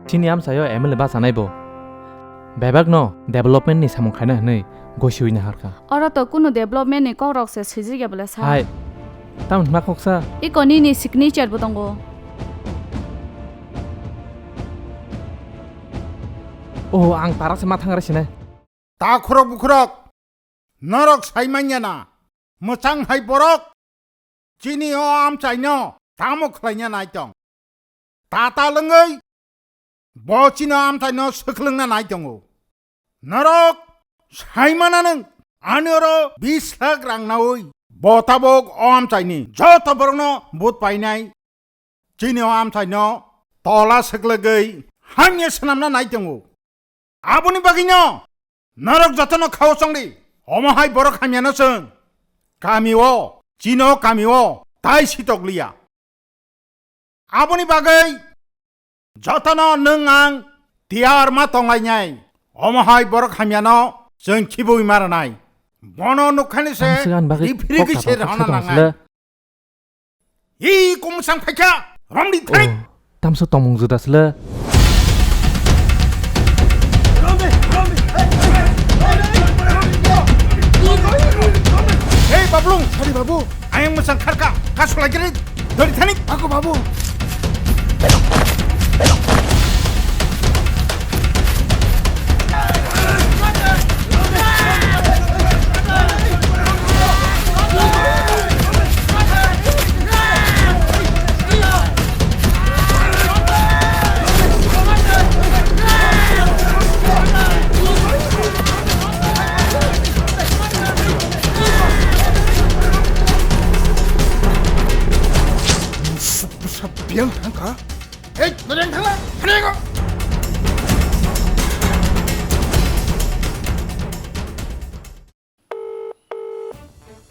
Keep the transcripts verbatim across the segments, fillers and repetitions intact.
Chini amchaio M L A bachanai bo. Bebakno development ni samung khaina hwnwi gosi uina harkha. Oro to kunu development ni kokrok se swijik ya bole sa. Hai. Tamni hwnma khoksa. Iko nini signature bo tongo. Oh, ang tara se ma thangra sinai. Ta khorok bukhorok, norok sai manya na, mwchang hai borok, chini o amchaino tamo khlaina nai tong. Ta ta lwngwi bo chini o amchaino swklwngna nai tongo. Norok sai mana nwng, ani oro bis lakh rang naui bo tabok o amchaini joto borokno vote painai. Chini o amchaino tola swklagwi hamya swnamna nai tongo. Aboni bagwino norok jotono khao chongdi, omo hai borok hamyano chwng kami o, chini o kami o tai sitok liya. Aboni bagwi jotono nwng ang tiyar ma tonglainai, omo hai borok hamyano chwng khibui ma rwnai. Bono nukhani se Ang sigan bagwi rifrigwi kok se tata rwhana kok nangnai. Hi, kung sang phaikha, romdi thai. Oh, tamso tongmung juda sle. Hei, Bablung. Sari, babu. Ayang mwchang kharka, kasulai giri, dori thani. Ako, babu. Biyang thangkha. Ei, noreng thangla, thangla.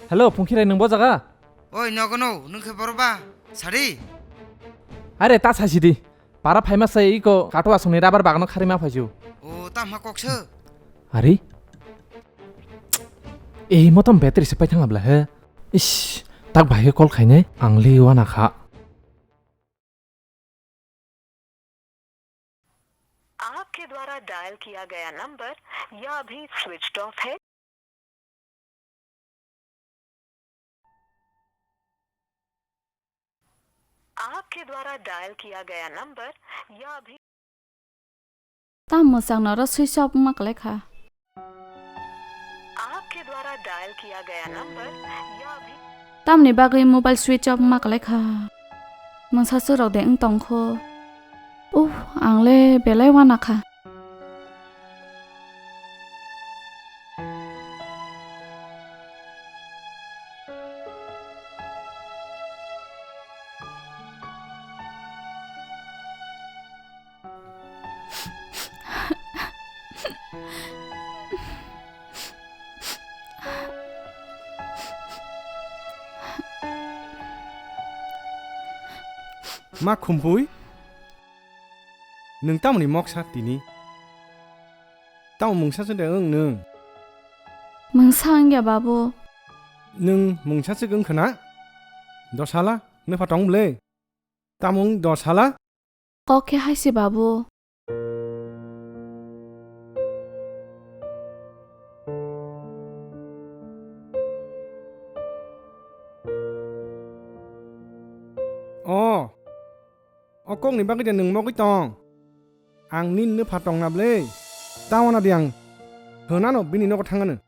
Hello, Phungkhirai, nwng bo jaga? Oi, nogo no, nwng khe boro ba? Sadi? Are, ta sasi di. Para phaima se iko kato asongni rabar bagano kharima phaisu. O, ta ma kok se? Are? Ei, motom battery se paithang abla he. Ish, tak bahai call khainai, ang le wana kha. आपके द्वारा डायल किया गया नंबर या अभी switched off है। आपके द्वारा डायल किया गया नंबर या अभी Tam mwchang noro switch off wngma kwlai kha. आपके द्वारा डायल किया गया नंबर या अभी Tamni bagwi mobile switch off wngma kwlai kha. Mungsa chwrok de wng tong kho. Uff, ang le belai wana kha. Ma Khumpui, nwng tamoni moksa tini? Tamo mungsa se de wng nwng? Mungsa wngya babu. Nwng mungsa se wng khna? Dosala, nwpha tong ble? Tamo wng dosala? Kok khe hai se babu. O, o kokni bagwi de nwng mogwi tong? Ang nini nwpha tongna ble? Tamo na di ang hwnano bini nogo thangano.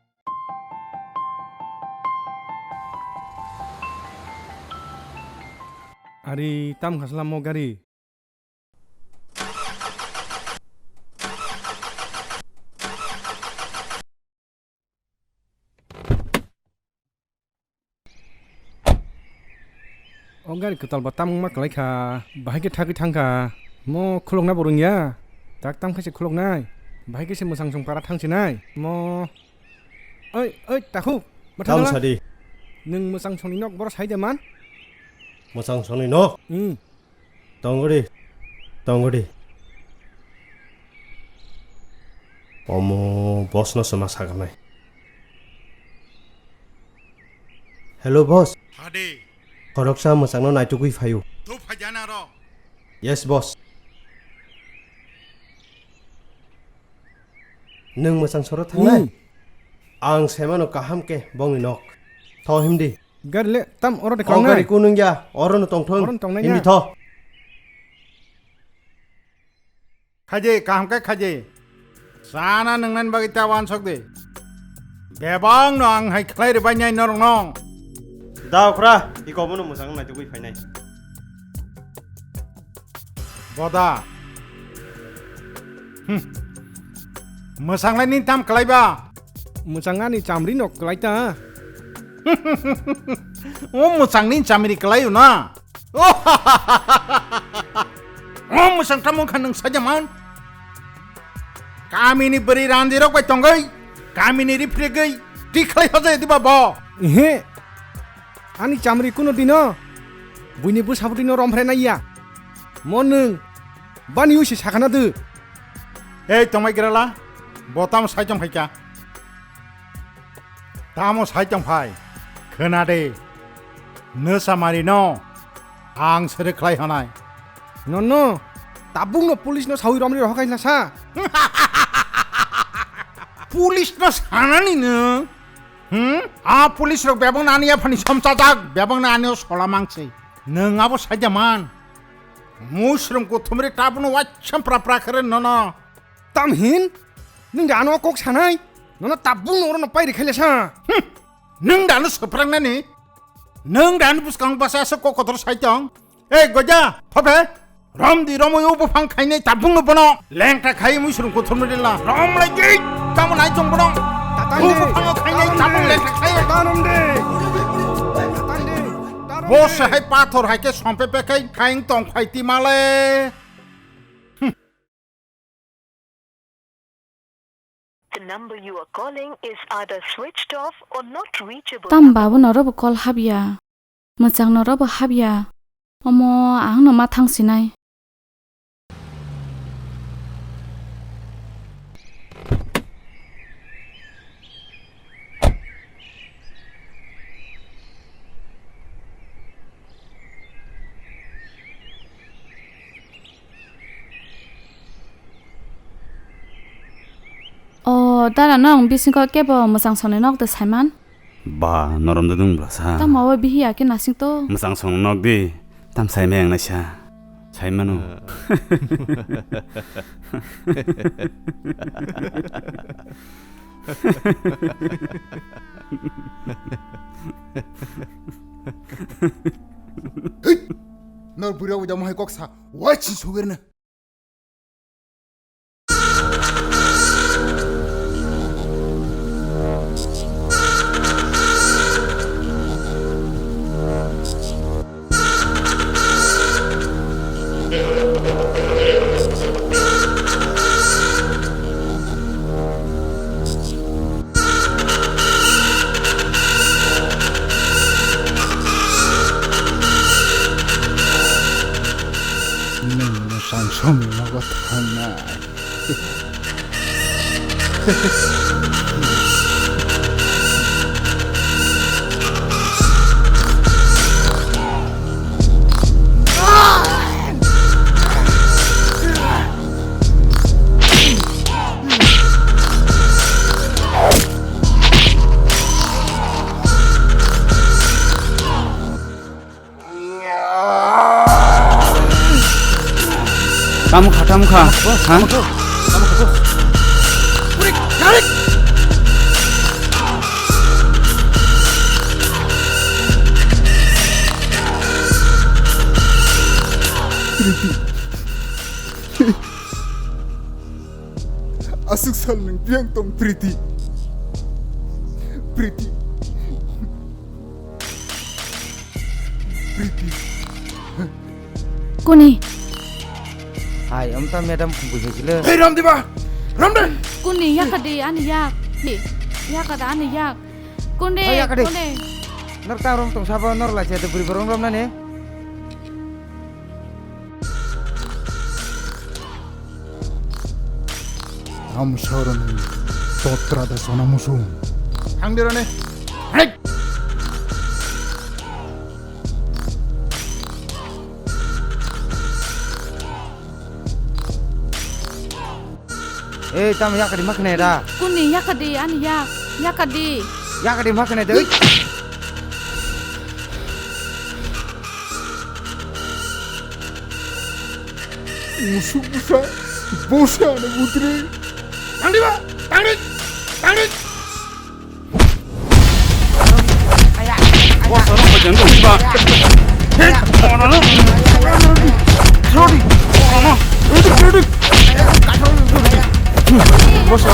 Ari, tam khasla mo gari. O gari kwtal ba tamung ma kwlai kha, bahai khe thagwi thang kha. Mo khulokna bo rwngya, tak tam khe se khuloknai, bahai khe se mwsang song para thang sinai. Mo, oi, oi, takhuk, ma thang Tam la? Sadi. Nwng mwsang songni nok boro sai de man? Mwsang songni nok? Hmm. Tongori, tongori. Omo boss no se ma sagamai. Hello boss. Hade. Khoroksa mwsangno naitugwi phaio. To phaijana ro. Yes boss. Nwng mwchang soro thangnai? Hmm. Ang semano kaham khe bongni nok. Tho himdi. Gari le tam oro de. O kangnai gari kunung ya, oro no tongthong. Oro no tongnai. Himdi ya. Tho. Khaje, kaham khe khaje. Chana nwngnani bagwi ta wansok de. Bebak no ang hai khlai rwbainai norokno. Da okra, iko bono mwchang naitugwi phainai. Boda. Hmm. Mwchang lai nini tam kwlai ba? Mwchang ani chamri no kwlai ta. O mwchang nini chamri kwlai o na? O mwchang tamo wngkha nwng sajaman? Kamini bwrwi randirok bai tongwi, kamini riphrigwi, twi khlai hojai diba bo? Ehe. Ani chamri kuno dino buini bwsabwtwino romphre naiya. Mo nwng bani usi sakhana dw. Ei tongmai grala, bo tamo sai tong phaikha? Tamo sai tong phai? Khna de, nwsa mari no ang sere khlai hanai. Nono, tabuk no police no sawi romri rohor kaisa sa. Police no sanani no? Hmm? A police rok bebakno ani yaphani somchajak, bebakno ani o sola mangse. Nwng abo saida man. Musrum kuthumri tabukno waisam pra pra khere nono. Tamhin? Nwng da ano kok sanai? Nono tabukno orono pairi khaile sa. Hmm. Nwng da ano swprangnani? Nwng da ano bwskang basa aswk kok kotor sai tong? Ei goja, thophe. Romdi romwi o buphang khainai tabukno bono. Lengta khai musrum kuthumri dila. Rom lai di. Tamo nai chong bono. Tatang o de. Buphang khainai tabuk lengta khai. Tatang de. Tatang de. Bo se hai pathor hai khe sompe pekai khaing tong phai ti male. The number you are calling is either switched off or not reachable. Tam babu noro bo call habya. Mwchang noro bo habya. Omo ang no ma thang sinai. O dara, nong bisingo kebo mwchang songni nok de saiman? Ba, norom de dong bwlasa. Tamo o bihi ya khe nasing to? Mwchang song nok di, tam saimai ang naisa. Saimano. Hei! Nor bwrwi rok bai da mohai kok sa, wai chin sugir na. Nwng mwchang songni nogo thangnai. Tamo kha, tamo kha. Ha? Priti. Aswk sal nwng biyang tong, Priti. Priti. Priti. Kuni? Hai, amta madam khum buhi sile. Hei, Ramdiba! Ramdai! Kuni, yakadi ani yak. Ni, yakada ani yak. Kuni, hai, yakadi. Kuni. Nor ta rom tong sabo, nor la che de buri borong rom nani. Amsarani totra da sona musung. Thangdirani. Hei! Ei, tamo yakadi ma khnai da? Kuni yakadi, ani yak, yakadi. Yakadi ma khnai da? Musuk busa, bosa na butre. Tangdi ba, tangdi, tangdi. Bosa,